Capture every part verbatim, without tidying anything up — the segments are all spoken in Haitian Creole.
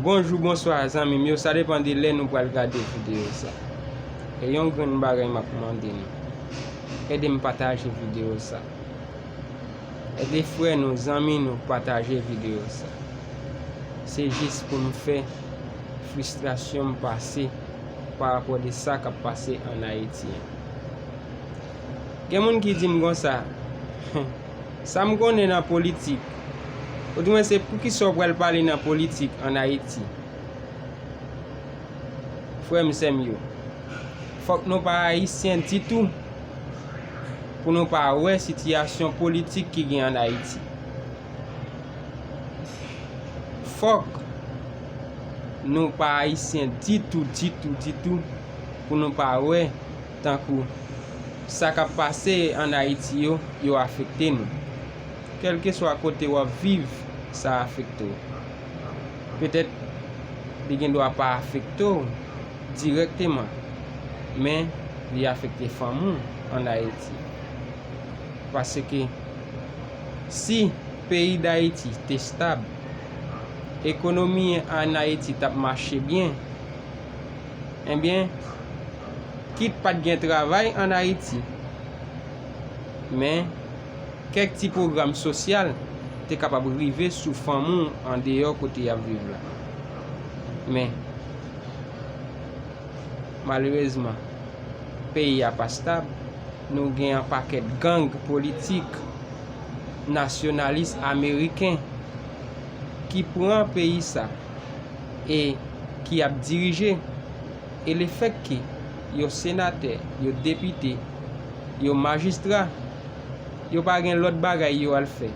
Bonjou, bonswa, zanmi m yo. Sa depann de lè nou pral gade videyo sa. E yon grenn bagay m ap mande nou. Ede m pataje videyo sa. Ede frè nou, zanmi nou pataje videyo sa. Se jis pou m fè fristrasyon m pase pa rapò de sa k ap pase ann Ayiti an. Gen moun ki di m konsa, sa m konnen nan politik, oudimwen se poukisa w pral pale nan politik ann Ayiti? Frè m, sè m yo, fòk nou pa ayisyen ditou pou nou pa wè sitiyasyon politik ki gen ann Ayiti. Fòk nou pa ayisyen ditou, ditou, ditou pou nou pa wè tankou sa k ap pase ann Ayiti yo, yo afekte nou. Kèlkeswa kote w ap viv, sa afekte w. Petèt, li gen dwa pa afekte w dirèkteman, men li afekte fanmi w ann Ayiti. Paske si peyi Dayiti te stab, ekonomi ann Ayiti t ap mache byen, ebyen, kit pa t gen travay ann Ayiti, men kèk ti pwogram sosyal te kapab rive sou fanmi w andeyò kote y ap viv la. Men, malerezman, peyi a pa stab. Nou gen yon pakèt gang politik nasyonalis ameriken ki pran peyi sa e ki ap dirije. E lefètke yo senatè, yo depite, yo majistra, yo pa gen lòt bagay yo al fè.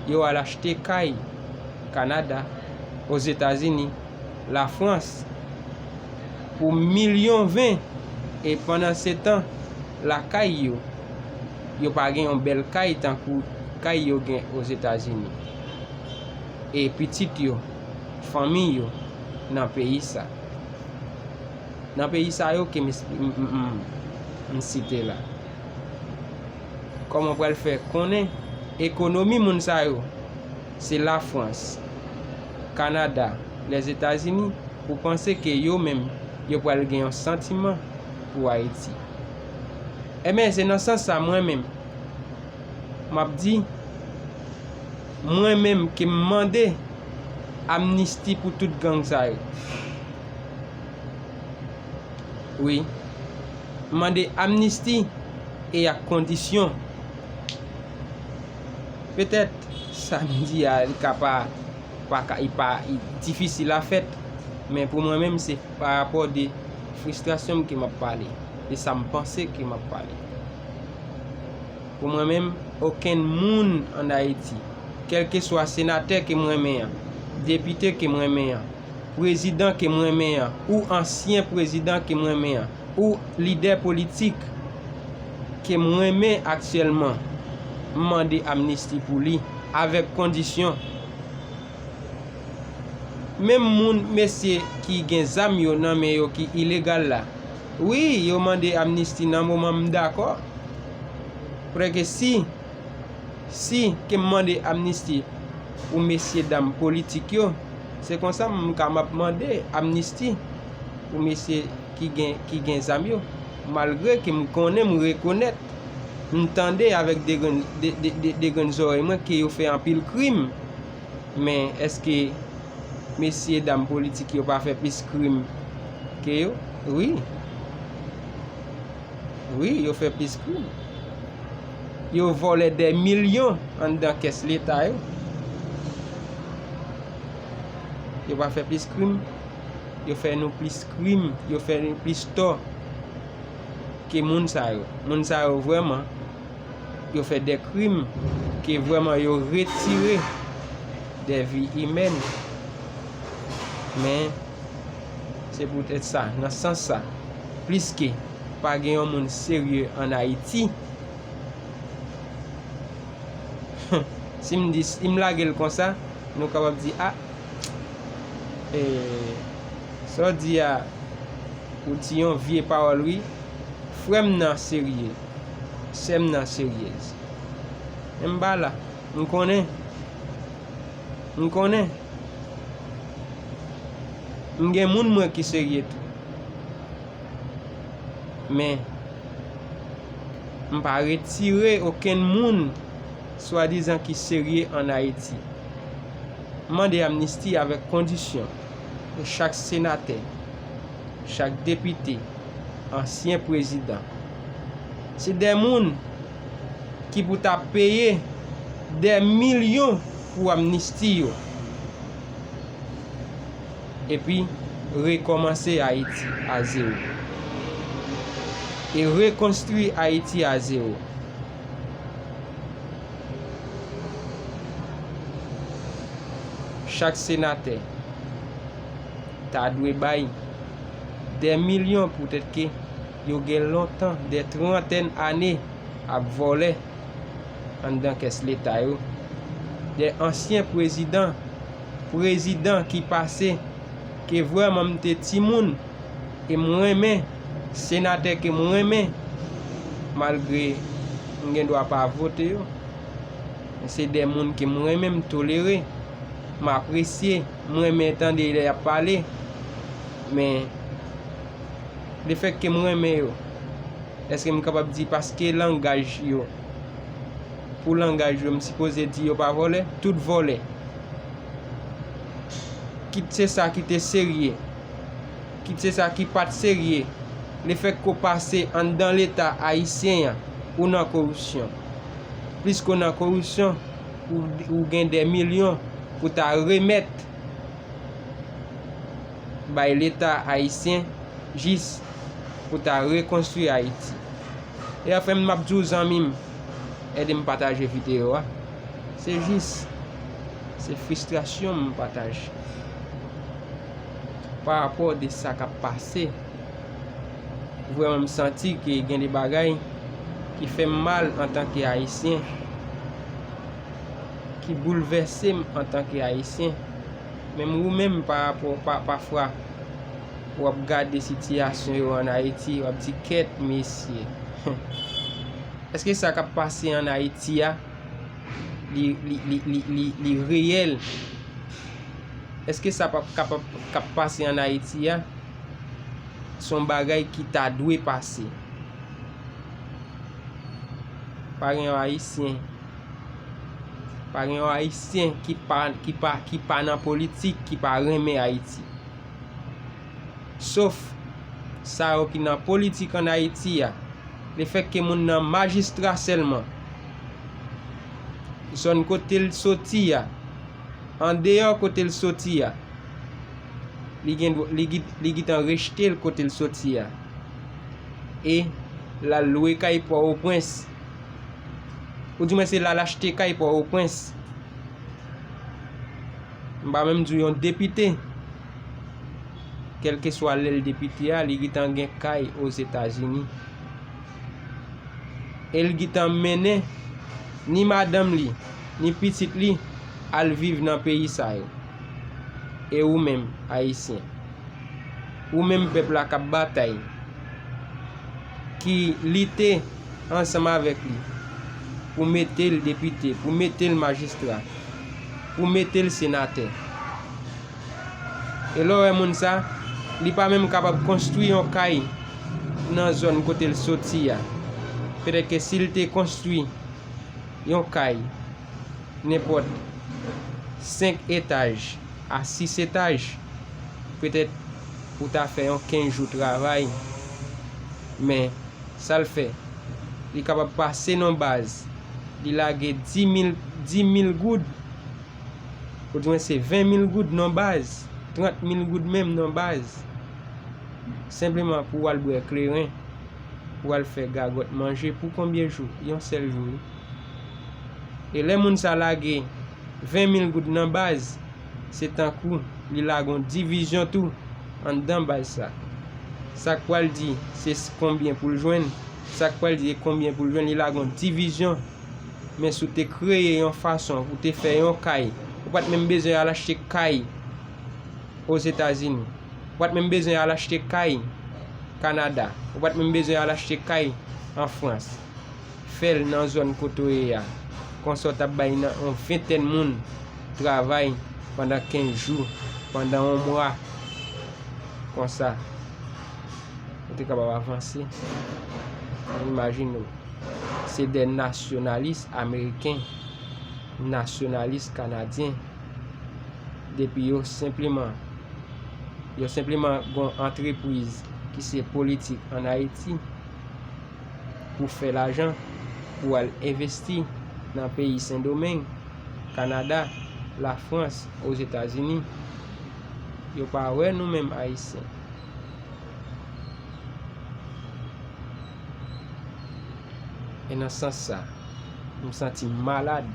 Yo al achte kay Kanada, Ozetazini, Lafrans pou milyon ven, e pandansetan, lakay yo, yo pa gen yon bèl kay tankou kay yo gen Ozetazini. E pitit yo, fanmi yo, nan peyi sa. Nan peyi sa yo ke m, m, m, m, m site la. Kòman w pral fè konnen ekonomi moun sa yo? Se Lafrans, Kanada, Lèzetazini, ou panse ke yo menm, yo pral gen yon santiman pou Ayiti? Enben, se nan sans sa mwen menm, m ap di, mwen menm ke m mande amnisti pou tout gang sa yo. Wi. M mande amnisti e ak kondisyon. Petèt, sa m di a, li ka pa, pa ka, li pa, li difisil a fèt, men pou mwen menm, se pa rapò de fristrasyon m ke m ap pale, de sa m panse ke m ap pale. Pou mwen menm, okenn moun ann Ayiti, kèlkeswa senatè ke m renmen an, depite ke m renmen an, prezidan ke m renmen an, ou ansyen prezidan ke m renmen an, ou lidè politik ke m renmen aktyèlman, m mande amnisti pou li, avèk kondisyon. Menm moun, mesye ki gen zam yo nan men yo ki ilegal la, wi, yo mande amnisti nan moman m dakò. Prèske si, si ke m mande amnisti pou mesye dam politik yo, se konsa m ka m ap mande amnisti pou mesye ki gen, ki gen zam yo. Malgre ke m konnen, m rekonèt, m tande avèk de grenn, de, de, de, de grenn zòrèy mwen ke yo fè anpil krim. Men èske mesye dam politik yo pa fè plis krim ke yo? Wi. Wi, yo fè plis krim. Yo vòlè dè milyon anndan kès leta yo. Yo pa fè plis krim. Yo fè nou plis krim. Yo fè nou plis tò ke moun sa yo. Moun sa yo vrèman, yo fè de krim ke vrèman yo retire de vi imèn. Men, se poutèt sa, nan sans sa, pliske pa gen yon moun serye ann Ayiti, si m di, si m lage l konsa, nou kapab di, a, e, sa w di a, ou di yon vye pawòl, wi. Frè m nan serye. Sè m nan seryez. Men m pa la. M konnen. M konnen. M gen moun mwen ki serye tou. Men, m pa retire okenn moun swadizan ki serye ann Ayiti. M mande amnisti avèk kondisyon pou chak senatè, chak depite, ansyen prezidan. Se de moun ki pou ta peye de milyon pou amnisti yo. Epi rekòmanse Ayiti a zewo. E rekonstwi Ayiti a zewo. Chak senatè ta dwe bay de milyon poutèt ke yo gen lontan, de trantèn ane ap vòlè anndan kès leta yo. De ansyen prezidan, prezidan ki pase, ke vrèman m te timoun, e m renmen, senatè ke m renmen, malgre m gen dwa pa vote yo, men se de moun ke m renmen, m tolere, m apresye, m renmen tande lè y ap pale, men lefètke m renmen yo, èske m kapab di paske langaj yo, pou langaj yo, m sipoze di yo pa vòlè? Tout vòlè. Kit se sa ki te serye, kit se sa ki pa t serye, lefètke w pase anndan Leta ayisyen an, ou nan koripsyon. Pliske w nan koripsyon, ou, ou gen de milyon pou ta remèt bay Leta ayisyen jis pou ta rekonstwi Ayiti. E anfen, m ap di w, zanmi m, ede m pataje videyo a. Se jis, se fristrasyon m pataje pa rapò de sa k ap pase. Vrèman, m santi ke gen de bagay ki fè m mal antanke Ayisyen, ki boulvèse m antanke Ayisyen. Menm ou menm, pa rapò, pa, pafwa, w ap gade sitiyasyon yo ann Ayiti, w ap di, "Kèt, mesye, èske sa k ap pase ann Ayiti a, li, li, li, li, li, li reyèl? Èske sa p ap kapab k ap pase ann Ayiti a, se yon bagay ki ta dwe pase?" Pa gen yon Ayisyen, pa gen yon Ayisyen ki pa, ki pa, ki pa nan politik, ki pa renmen Ayiti. Sof sa yo ki nan politik ann Ayiti a, lefètke moun nan majistra sèlman, zòn kote l soti a, andeyò kote l soti a, li gen dwa, li, li gentan rejte l kote l soti a. E l al lwe kay Pòtoprens. Ou di mwen se l al achte kay Pòtoprens. M pa menm di w yon depite. Kèlkeswa lè l depite a, li gentan gen kay Ozetazini. E l gentan mennen ni madanm li, ni pitit li al viv nan peyi sa yo. E ou menm, Ayisyen, ou menm pèp la k ap batay, ki lite ansanm avèk li pou mete l depite, pou mete l majistra, pou mete l senatè. E lè w wè moun sa, li pa menm kapab konstwi yon kay nan zòn kote l soti a. Petèt ke si l te konstwi yon kay nenpòt senk etaj a sis etaj, petèt ou ta fè yon kenz jou travay. Men, sa l fè, li kapab pase nan baz, li lage dis mil, dis mil goud, oudimwen se ven mil goud nan baz, trant mil goud menm nan baz, senpleman pou w al bwè kleren, pou w al fè gagòt manje pou konbyen jou? Yon sèl jou, wi. E lè moun sa lage ven mil goud nan baz, se tankou li lage yon divizyon tou anndan baz sa. Sa k pral di se s-, konbyen pou l jwenn, sa k pral di se konbyen pou l jwenn, li lage yon divizyon. Men si w te kreye yon fason, ou te fè yon kay, ou pa t menm bezwen al achte kay Ozetazini, ou pa t menm bezwen al achte kay Kanada, ou pa t menm bezwen al achte kay an Frans. Fè l nan zòn kote w ye a. Konsa w t ap bay nan yon ventèn moun travay pandan kenz jou, pandan yon mwa. Konsa, nou te kapab avanse. Imajine w, se de nasyonalis ameriken, nasyonalis kanadyen, depi yo senpleman, yo senpleman gon antrepriz ki se politik ann Ayiti, pou fè lajan, pou al envesti nan peyi Sendomeng, Kanada, Lafrans, Ozetazini. Yo pa wè nou menm Ayisyen. E nan sans sa, m santi m malad.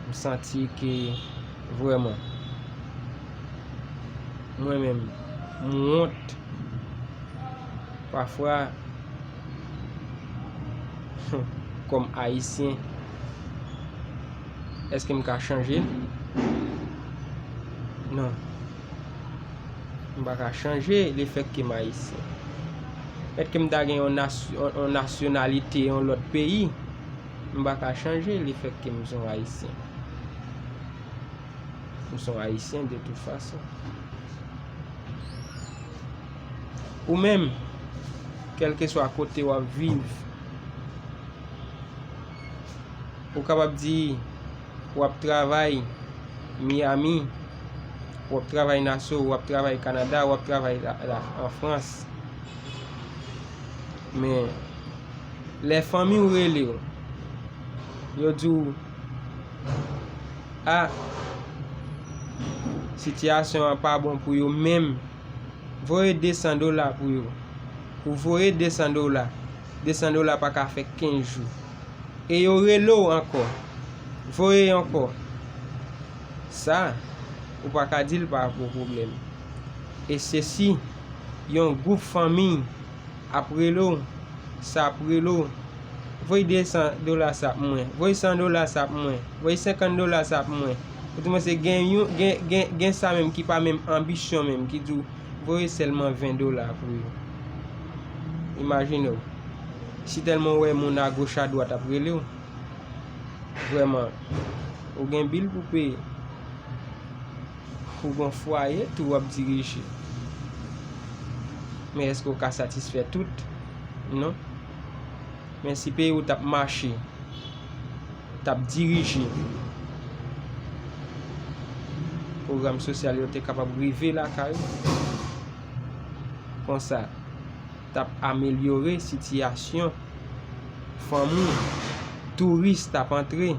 M santi ke vrèman, mwen menm, m wont. Pafwa, kòm Ayisyen, èske m ka chanje l? Non. M pa ka chanje lefètke m Ayisyen. Mèt ke m ta gen yon nas-, yon, yon nasyonalite yon lòt peyi, m pa ka chanje lefètke m se yon Ayisyen. M se yon Ayisyen de tout fason. Ou menm, kèlkeswa kote w ap viv, ou kapab di w ap travay Miami, w ap travay Nassau, w ap travay Kanada, w ap travay la, la, an Frans. Men, lè fanmi w rele w, yo di w, a, sitiyasyon an pa bon pou yo menm, voye de san dola pou yo. Ou voye de san dola, de san dola pa ka fè kenz jou. E yo rele w ankò, voye ankò. Sa, ou pa ka di l pa gwo pwoblèm. E se si yon gwoup fanmi ap rele w, sa ap rele w, voye de san dola sa pou mwen, voye san dola sa pou mwen, voye senkant dola sa pou mwen. Ou te panse gen yon, gen, gen, gen sa menm ki pa menm anbisyon menm, ki di w voye sèlman ven dola pou yo. Imajine w, si tèlman w wè moun agoch adwat ap rele w, vrèman, ou gen bil pou peye. Ou gon fwaye tou w ap dirije. Men èske w ka satisfè tout? Non. Men si peyi w t ap mache, t ap dirije, pwogram sosyal yo te kapab rive lakay ou. Konsa, t ap amelyore sitiyasyon fanmi w, touris t ap antre.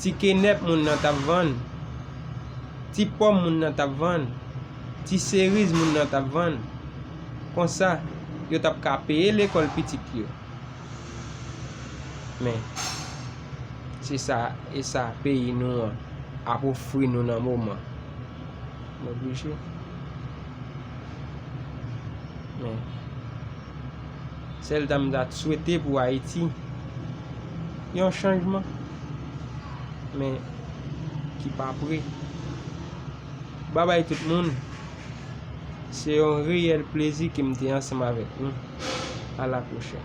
Ti kenèp moun nan t ap vann. Ti pòm moun nan t ap vann. Ti seriz moun nan t ap vann. Konsa, yo t ap ka peye lekòl pitit yo. Men, se sa, e sa peyi nou an ap ofri nou nan moman. M oblije. Men, sèl sa m ta swete pou Ayiti, yon chanjman, men ki pa pre. Babay tout moun, se yon reyèl plezi ke m te ansanm avèk nou. A la pwochèn.